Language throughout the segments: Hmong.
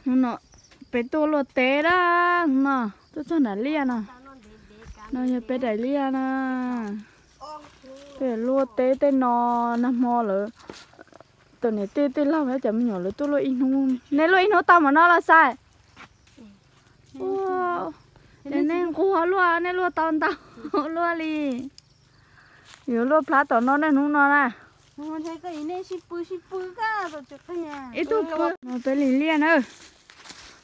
Hnub no peb tuaj luaj teb na, hnub no tuaj txog nram liaj no. No yog peb daim liaj na. Peb luaj teb tej no, nag hmo lawm, tus niam tij tej laug thiab cov me nyuam lawv tuaj luaj ib hnub. Nej luaj ib hnub tau mas no los xav. Ces nej nquag luaj, nej luaj tau ntau luaj li. Yuav luaj plab tom no nej hnub no na. Ib tug pw no peb li liaj na.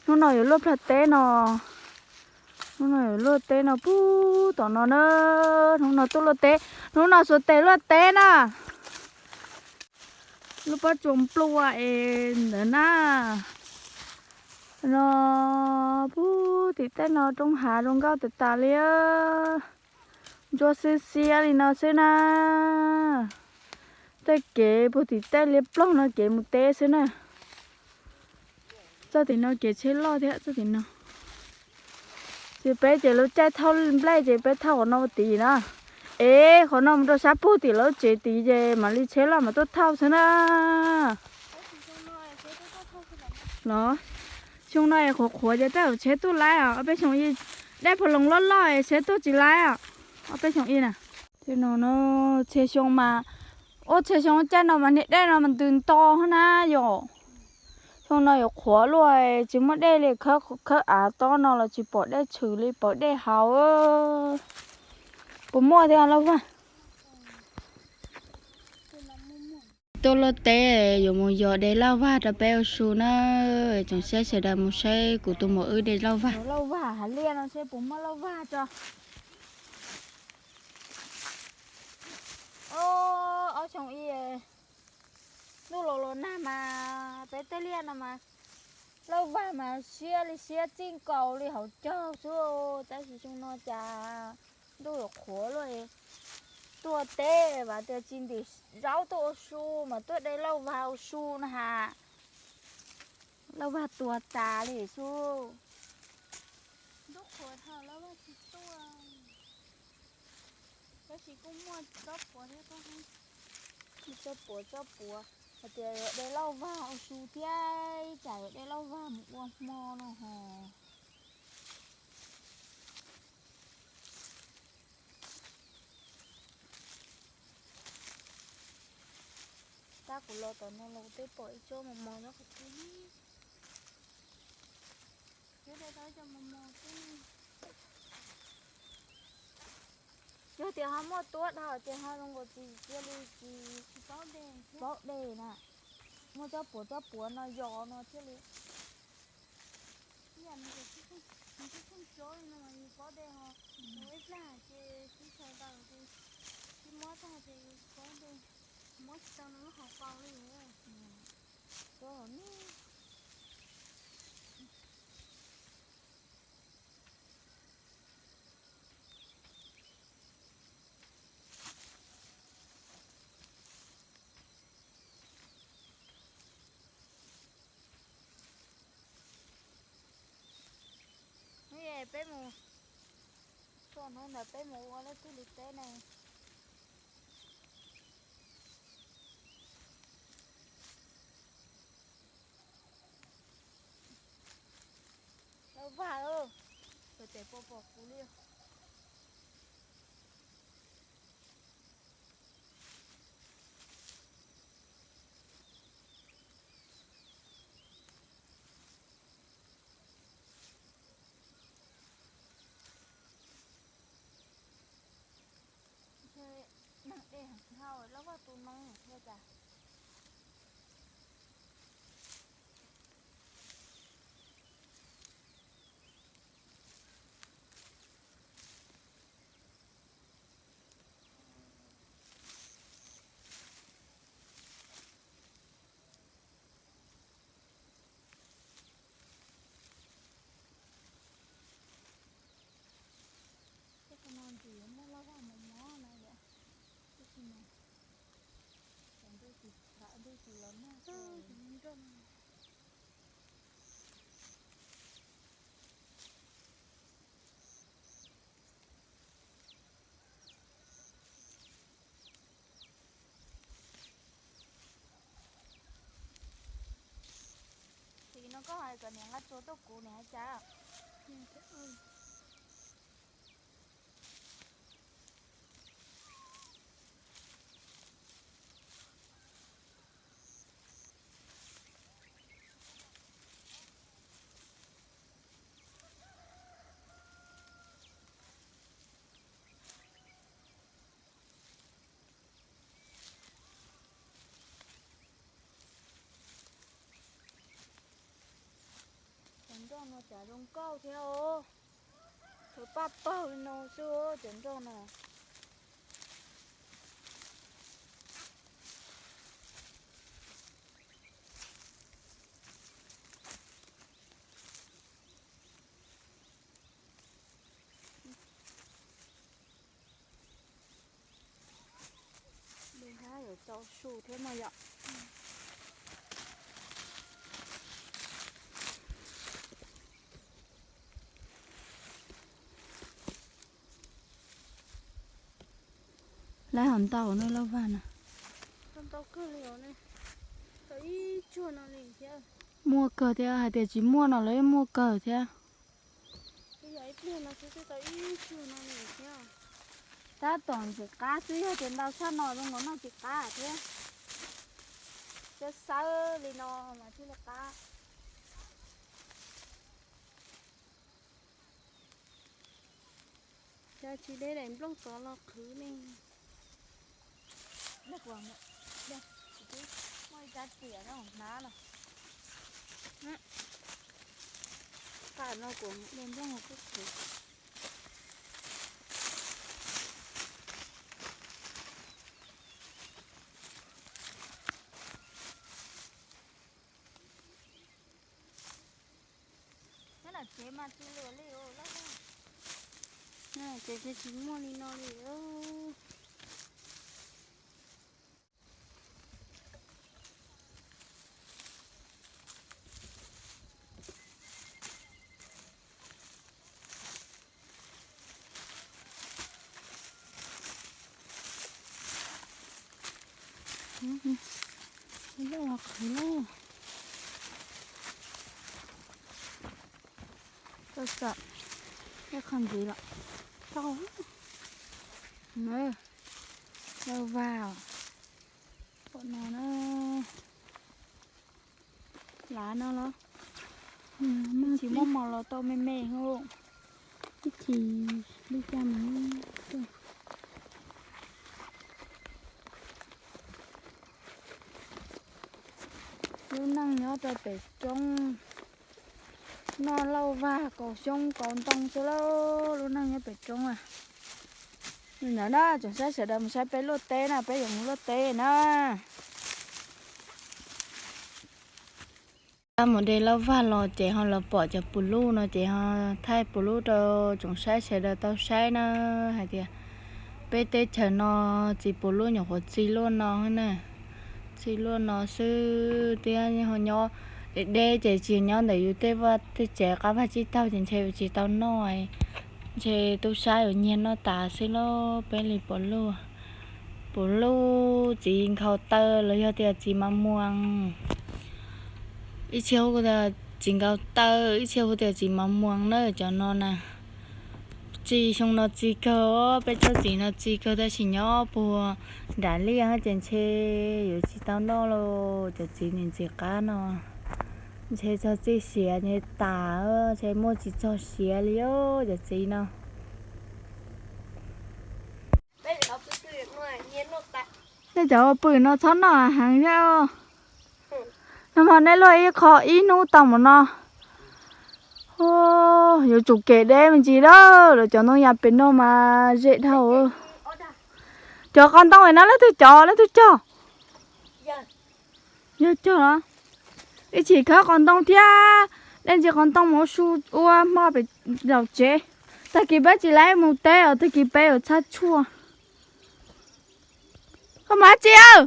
Hnub no yuav luaj plab teb no. Hnub no yuav luaj teb no pub tom no na. Hnub no tuaj luaj teb, hnub no xuas tes luaj teb na. Lub pob tsuas nplua es ntawd na. No pub tim tej no roob hav zoo nkauj tas tas li. Ntsuab xiab xiab li no xwb na. Tej kev puag tim tej liab ploog no kev mus teb xwb na. Txoj tim no kev tsheb loj thiab txoj tim no. Ces peb ces lub caij thauj nplej ces peb thauj qhov no mus tid na. Es qhov no mus rau sab puag tim lawv tsev tid ces mam li tsheb loj mam tuaj thauj xwb na. Los, xyoo no es qhuav qhuav ces tej zaum tsheb tuaj laib os, ob peb xyoo ib. Dej phav loos loj loj es tsheb tuaj tsis laib os, ob peb xyoo ib na. Tej no no, txhia xyoo mas, ua txhia xyoo caij no mas niag dej no mas ntws nto hab na yom. Xyoo no yuav qhuav luaj, tsis muaj dej li, khawb av tob no los tsis pom dej tshwm li, pom dej haus. Puas muaj thiab Lauj Vaj? Tuaj luaj teb yuav mus yos de Lauj Vaj rau peb ua su na. Tsoom saib sawv daws mus saib kuv tus muam wb de Lauj Vaj. Lauj Vaj hav liaj no seb puas muaj Lauj Vaj tso. Ob xyoo ib, ntuj los los nag mas peb tej liaj no mas Lauj Vaj mas siab li siab txij nkaus li hauv caug xwb, tab sis xyoo no cas ntuj yuav qhuav luaj. Tuaj teb vam tias tsis ntim zaub tuaj ua su mas tuaj de Lauj Vaj ua su na has. Lauj Vaj tuag tas li xwb. Ntuj qhuav dhau Lauj Vaj tsis tuaj. Tab sis kuj muaj tsob puav thiab, muaj tsob puav, tsob puav hais tias yuav de Lauj Vaj ua su thiab, ib tsam yuav de Lauj Vaj mus ua hmo no hos. Tab kuv los tom no los kuv twb pom ib tsob mos mos nyob qhov twg ne. Yuav de tau ib co mos mos xwb. Yog tias ho muaj tuab dhau ces ho zoo nkaus tsis cia li tsis paub de na. Muaj tsob puav tsob puav no yos no thiaj li. Ib yam nws twb pheej tsob li no mas yus paub de ho, ib plag ces tib chaws ntawd ces tib muab tag ces yus paub de, muab tsis tau nws lub hauv paus li. Tsob hauv no. Hnub es peb mus, txog hnub ntawd peb mus ua leej twg li teb ne. Lauj Vaj, tes pom pom kuv li. Neeg de hauv Lauj Vaj tus no thiab cas. Tej qhov no ntxim yuav muaj Lauj Vaj mos mos na yom. Tab sis mas thaum ntuj Koj hais kom niam nqa tsua tuaj kuv niam hais cas? Cov nroj no cas zoo nkauj thiab os. Thaum paj pawg li no xwb cov nroj no. Lub hab yuav tsau su thiab no yom. Lawv ho ntau no lauj Vaj na. Ntau kawg li os ne. Tau ib tsuag no li thiab. Muaj kawg thiab, hais tias tsis muaj no lawv yeej muaj kawg thiab. Ib pliag no xwb twb tau ib tsuag no li thiab. Tab tom ntxim qab xwb, yog tias ntau tshaj no zoo nkaus noj tsis qab thiab. Xawb xawb li no mas thiaj li qab. Cas tsis de daim nplooj tod los qhwv ne. Muaj ib rab riam no hnav no. Qab no kuv de nplooj kuj qhwv. Tsev mas tsis luam li os. Tsev tsis muaj li no li. Loj qhwv lauj. Tau txawm ib qho ntxiv los tau. Lauj Vaj, pom no na. Lav no los tsis muaj mos los tau me me. Ib chim lub xya mus. Lub neej nyob rau pem roob, noj lauj vag kaus xyoob kaus ntoo xwb lauj, lub neej nyob pem roob a. Li ntawd na, tsoom saib sawv daws mus saib peb luaj teb na, peb yuav mus luaj teb na. Tab mus de lauj vag los ces ho los pom cov puv luj no ces ho thaij puv luj rau tsoom saib sawv daws tau saib na, hais tias peb teb chaws no txiv puv luj nyuam qhuav txi luaj no na, txi luaj no xwb thiab ho nyob deb deb ces tsis nyob ntawm yus tej vaj tej tsev qab vag tsib taug ces ntshe tsis tau noj, ntshe tub sab yuav nyiag noj tas xwb lauj. Peb li puv luj, puv luj txiv nkhaus taw los yog tias txiv mos muas. Ib txhia hu tias txiv nkhaus taw, ib txhia hu tias txiv mos muas na cov no na. Txi xyoo no txi kawg, peb tsob txiv no txi kawg tab sis nyob puag nram liaj ces ntshe yuav tsis tau noj lauj. Cov txiv ntxim ntxim qab no ntshe txog txij siav ntshe tas, ntshe muaj tsis txog siav li os cov txiv no. Nej cov ua pw no txhob noj heev thiab. Nag hmo nej luaj ib qho ib hnub tau mus no. Yuav tsum kem deb me ntsis lawm, lawv cov ntoo yas pem no mas zem dhau. Cov qos ntoo no leej twg cov, leej twg cog? Yog cog los? Ib chim khawb qos ntoo thiab, dej ntsis qos ntoo mus ua su ua hmo pem zaum tsev. Tag kis peb tsis lab mus teb os, tag kis peb yuav txhab tshuaj. Koj mus dab tsi aw?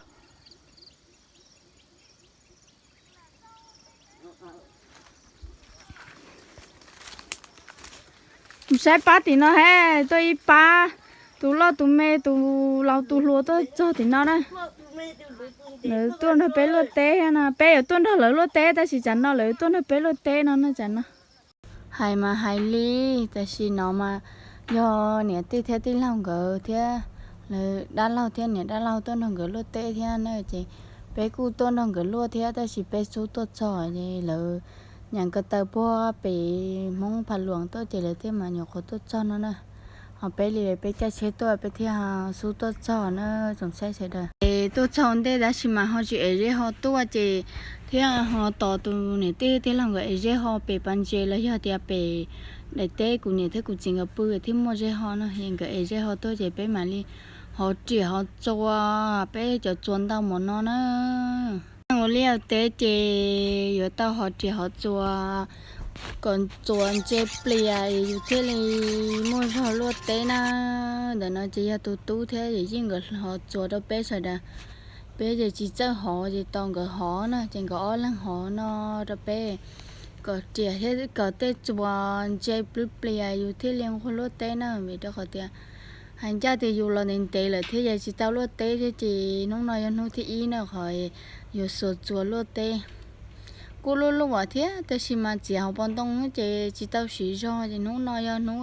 Mus saib pab tim no he, tuaj ib pab, tus loj tus me tus laus tus hluas tuaj txog tim no na. Lawv tuaj nrog peb luaj teb thiab no, peb yuav tuaj nrog lawv luaj teb tab sis tsam no lawv tuaj nrog peb luaj teb no no tsam no. Hais mas hais li, tam sim no mas yog niam tij thiab tij laug nkawd thiab, lawv dab laug thiab niam dab laug tuaj nrog nkawd luaj teb thiab na ces peb kuj tuaj nrog nkawd luaj thiab tab sis peb xub tuaj txog ces lawv nyam ko taw puag pem Hmoob Pha Luam tuaj ces lawv thiaj mas nyuam qhuav tuaj txog no na. Ho peb li peb caij tsheb tuaj peb thiaj xub tuaj txog na tsoom saib sawv daws. Es tuaj txog ntej tab sis mas ho tsis ev zeb ho tuaj ces thiaj ho tos tus niam tij tij laug nkawd ev zeb ho pem pas ntses los yog tias pem daim teb kuv niam thiab kuv txiv nkawd pw thiaj muaj zeb ho no es nkawd ev zeb ho tuaj ces peb mam li hov riam hov txuas, peb cov txuas ntau mov no na. Ua liaj teb ces yuav tau hov riam hov txuas kom txuas ntse plias yus thiaj li muaj zog luaj teb na. Ntawm no ces yog tus tub thiab yawm yij nkawd hov txuas rau peb sawv daws. Peb ces tsis txawj hov ces tos nkawd hov na ces nkawd ob leeg hov no rau peb kom riam thiab kom tej txuas ntse plwb plias yus thiaj li nquag luaj teb na vim rau qhov tias hais ncaj tias yus los ntev ntev lawm thiab yog tsis tau luaj teb thiab ces hnub no yog hnub thib ib na qhov yuav xuas txuas luaj teb. Kuj luaj luaj thiab tab sis mas txiav hauv paus ntoo ces tsis tau siv zog ces hnub no yog hnub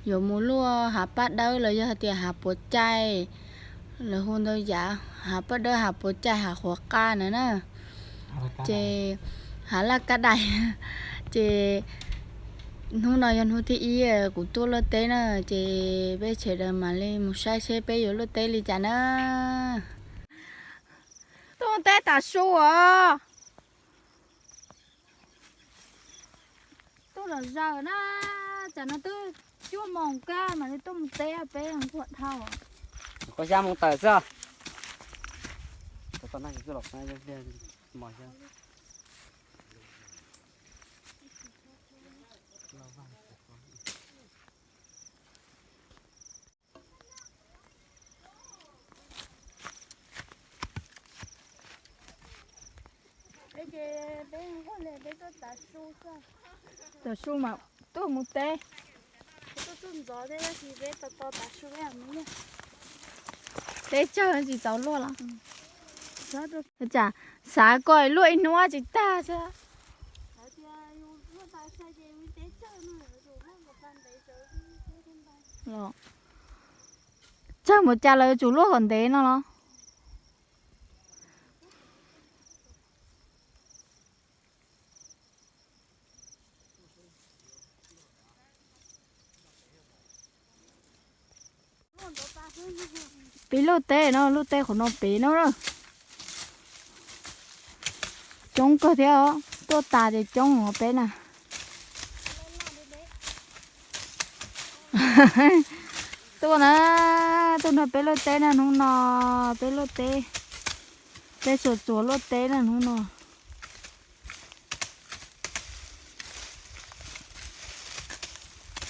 yuav mus luaj hav paj dawb los yog tias hav puav cai, lawv hu ntau yam, hav paj dawb hav puav cai hav qhuav qa na na. Ces hav laj kab dais, ces hnub no yog hnub thib ib kuv tuaj luaj teb na ces peb sawv daws mam li mus saib seb peb yuav luaj teb li cas na. Tuaj teb tas su os. Tuaj los zaws na, tsam no twb cuaj moos kab mam li tuaj mus teb peb nquag dhau. Koj xya moos tawm xwb. Tav su mas tuaj mus teb. Teb tsawg tsis tau luaj los? Tsam xav kom luaj ib hnub tsis tag xwb. Tsawg mus cas lawv tsum luaj kom ntev no los? Peb luaj teb no, luaj teb qhov no pem no na. Coob kawg thiab os, tuaj tas ces coob os peb na. Tuaj na, tuaj nrog peb luaj teb na hnub no, peb luaj teb, peb xuas txuas luaj teb na hnub no.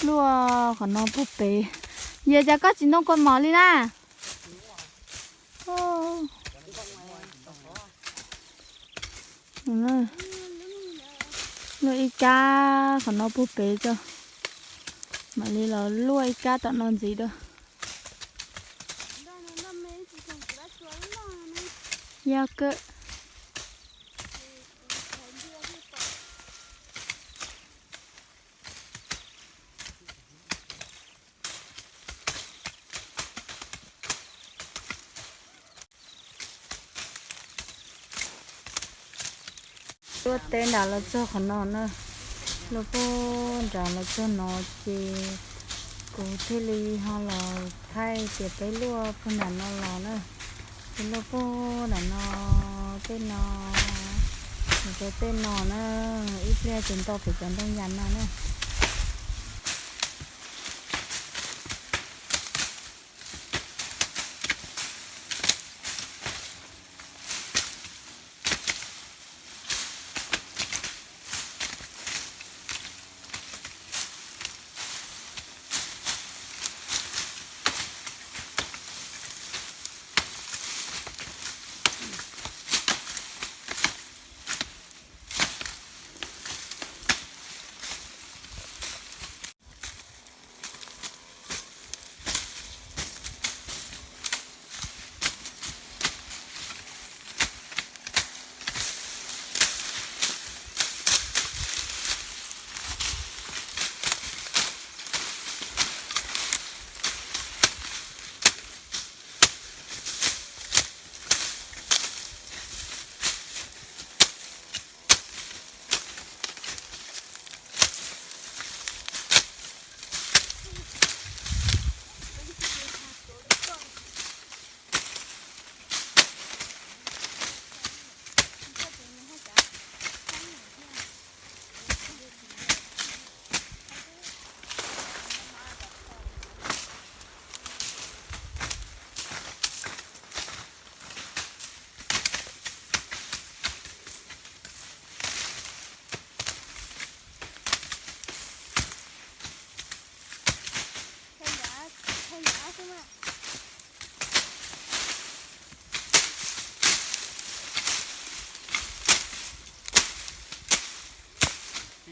Luaj qhov no puag pem. Yog cas koj tsis ntoo kaus mom li na? Luaj ib kab qhov no puag pem tso, mam li los luaj ib kab tom no ntxiv da. Yog kawg. Tuaj teb nram los txog qhov no na, luaj puag nram los txog no ces kuv thiaj li ho los thaij tias peb luaj puag nram no los na. Peb luaj puag nram no, tej no, tej no na, ib pliag ces nto pem cov ntoo yas no na.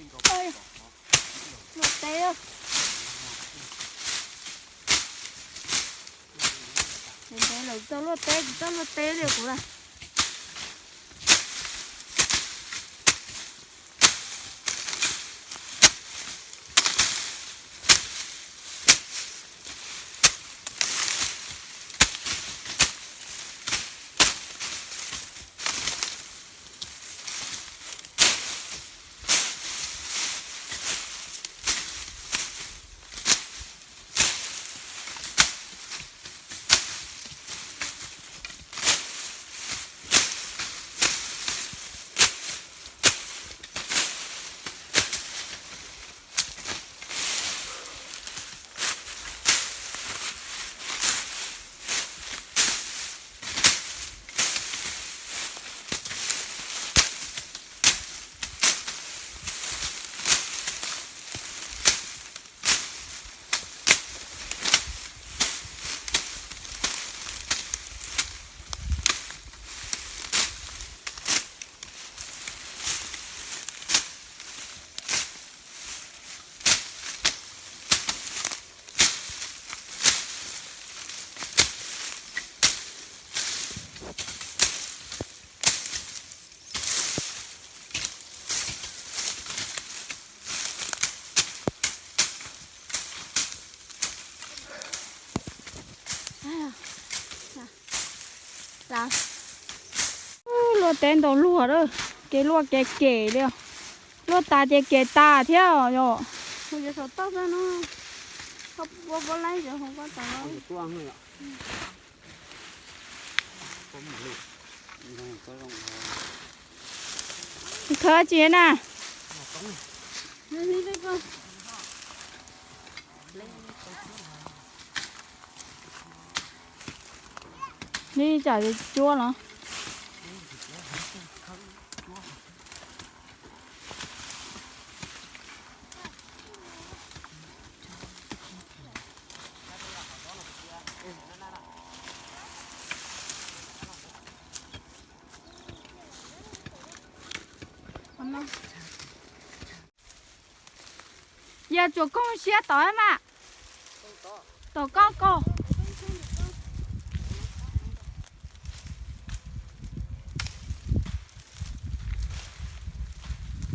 Luaj teb. Lawv txog luaj teb, tsis txog luaj teb li kuv lawm. Luaj teb ntau luaj a, kev luaj kev kem li. Luaj tas ces kem tas thiab yom. Khawb tsis na. Li tsam cuab los. Yog tsuas koog siab tod mas. Tom koj ko.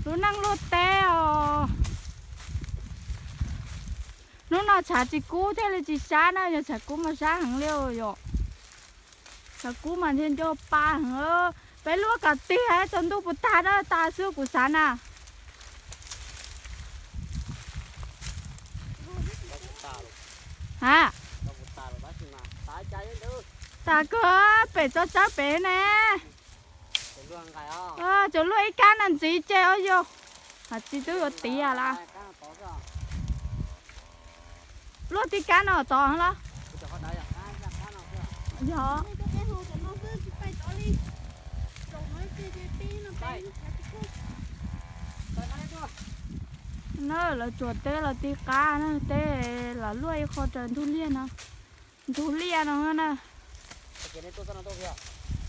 Lub neej luaj teb os. Hnub no tshav tsis kub thiaj li tsis sab na, yog tshav kub mas sab heev li yom. Tshav kub mas ntshe nco pa heev. Peb luaj kom tiag tsaus ntuj puas tag na, tas xwb kuv xav na. Ha, tas kawg pem tsob tsawb pem ne. Tsuas luaj ib kab no ntxiv ces ua yog, has tsis twb yuav tiav lawm. Luaj tib kab no tod los? Yog. Na lawv tsuas teb los tib qab na, teb los luaj ib qho raws ntug liaj no. Ntug liaj no na.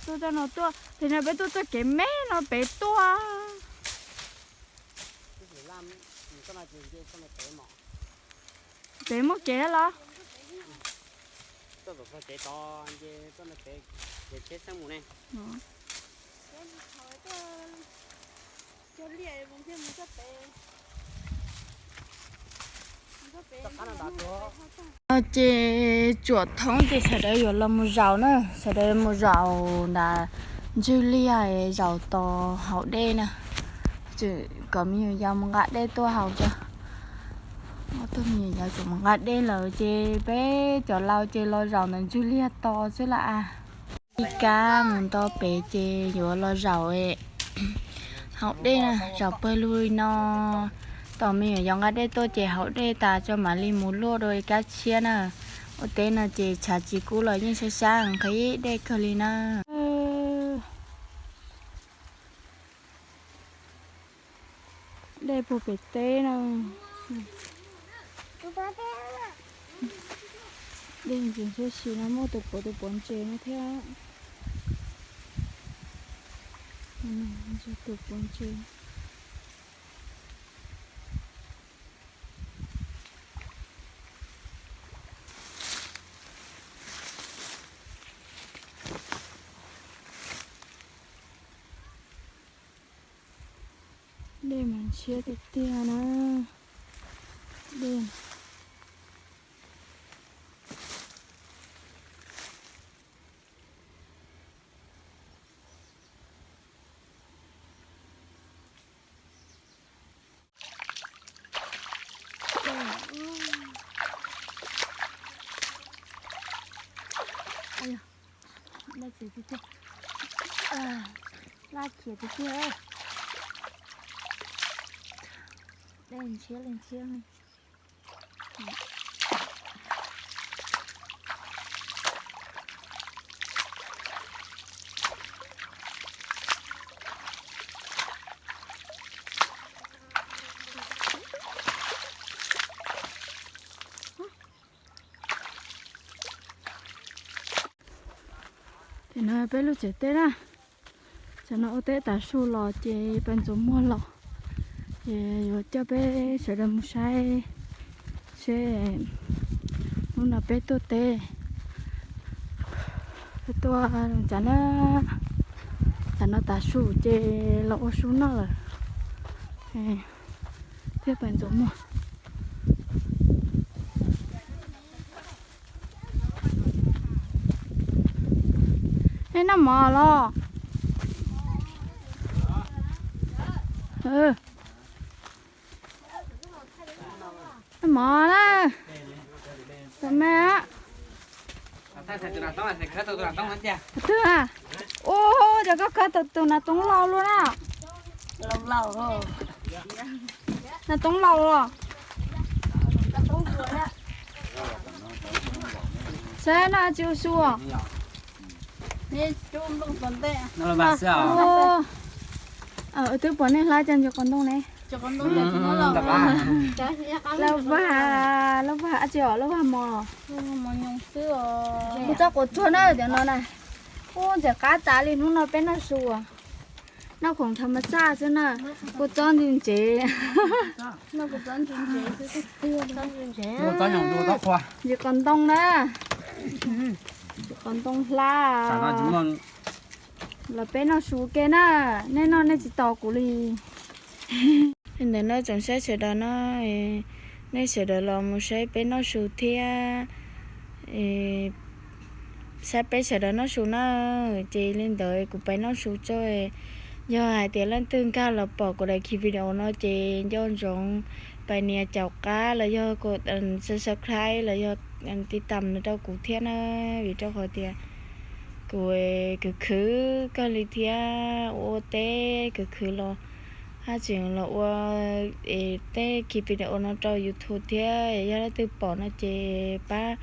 Tuaj txoj no tuaj, pem no peb tuaj txoj kev me no pem tuaj. Pem muaj kev los? Ces tsuam thoob ces sawv daws yuav los mus zaum na, sawv daws mus zaum ntawm ntug liaj, zaum tos haus dej na. Kom me nyuam yaus mus nqa dej tuaj haus tso. Tuaj me nyuam yaus tseem mus nqa dej lawm ces peb cov laus ces los zaum ntawm ntug liaj tos xwb las. Ib kab mus nto pem ces yuav los zaum haus dej na, zaum pawg lug no. Tos me nyuam yaus nqa dej tuaj ces haus dej tas tso mam li mus luaj dua ib kab tshiab na. Ua teb no ces tshav tsis kub los yeej sab sab nqhis dej kawg li na. Dej puag pem teb na. Dej ntxim ntsuab si no muaj tus puav tus puav ntses no thiab. Tus puav ntses. Ntshiab tiag tiag na. Dej. Laj txiv tiag tiag. Laj khiav tiag tiag. Dej ntshiab li ntshiab li. Ces no peb lub tsev teb na, tam no ua teb tav su los ces peb ntxuav muag los, ces yuav coj peb sawv daws mus saib seb hnub no peb tuaj teb, peb tuaj cas na. Tam no tav su ces los ua su noj lawm, thiaj peb ntxuav muag. Neb noj mov los? Noj mov na. Tus me. Twg a? Ua cas koj khawb tau tus nas toob laus luaj na? Nas toob laus los? Saib no tsis ua su. Twb pom nej hlab cas ntsis qos ntoo ne. Lauj Vaj, Lauj Vaj, ab tsi os, Lauj Vaj mos. Kuv tso quav tsuag na cov no na. Ub, ntxim qab tas li hnub no peb noj su. Noj khoom thav mas xaj xwb na, kua txob ntse ntsev. Ntsis qos ntoo na, ntsis qos ntoo hlab. Los peb noj su ke na, nej noj nej tsis tos kuv li. Li ntawd no tsoom saib sawv daws no, nej sawv daws los mus saib peb noj su thiab, saib peb sawv daws noj su na. Ces li ntawd kuv pais noj su tso. Yog hais tias leej twg nkag los pom kuv daim video no ces nco ntsoov pais nias caum qab los yog subscribe los yog tij tam no rau kuv thiab na, vim rau qhov tias kuv khwv khwv kawg li thiab, ua teb khwv khwv los haj tseem los ua tej video no rau YouTube thiab. Yog leej twg pom no ces pab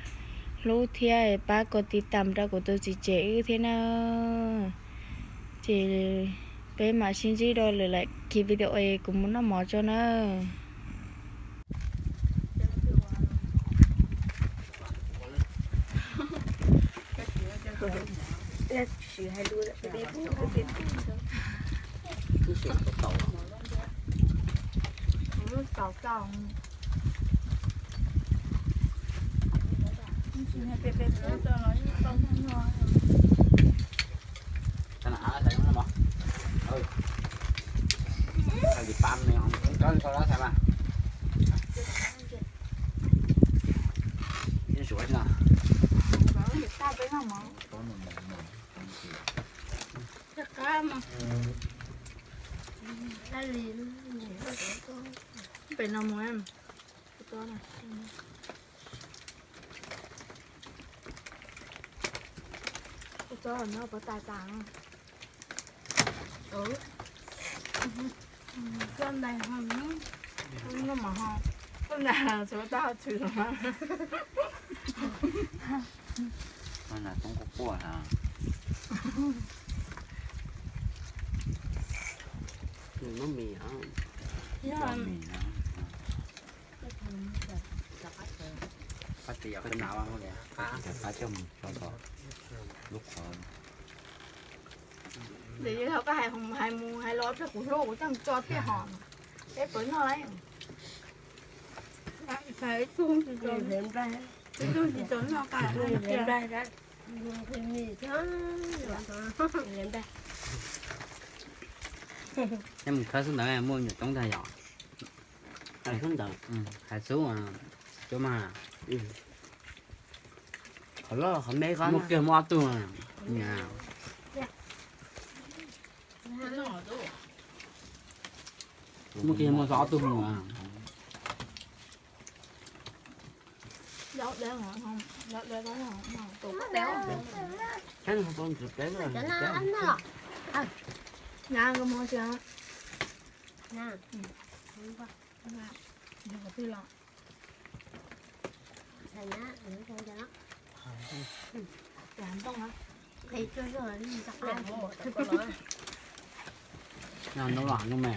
hlub thiab pab koj tij tam rau kuv tus txiv tsev wb thiab na. Ces peb mam sib ntsib rau lwm lwm video es kuv mus noj mov tso na. Pem no mus. Ua tsob no puas tas tas? Tsob ntais ho, noj mov ho, tsob ntais tsuav tau tshwm. Nas toob quaj quaj na. Nws muab mis, mis na. Qab tias yog qab nav, qab coj mus tso tom lub qhov. Ntawm yog koj hais mus hais los rau kuv hlub kuv coj mus tso thiaj hos. Peb puas noj lawm? Ib tug tsis tau, ib tug tsis tau noj qa. Nej mus khawb xwb ntawd muaj nyuam toob ntag yom? Hais xub, cov mas, qhov loj qhov me ko muaj kiag muaj ob tug. Muaj kiag muaj ob tug mus. Noj los noj me.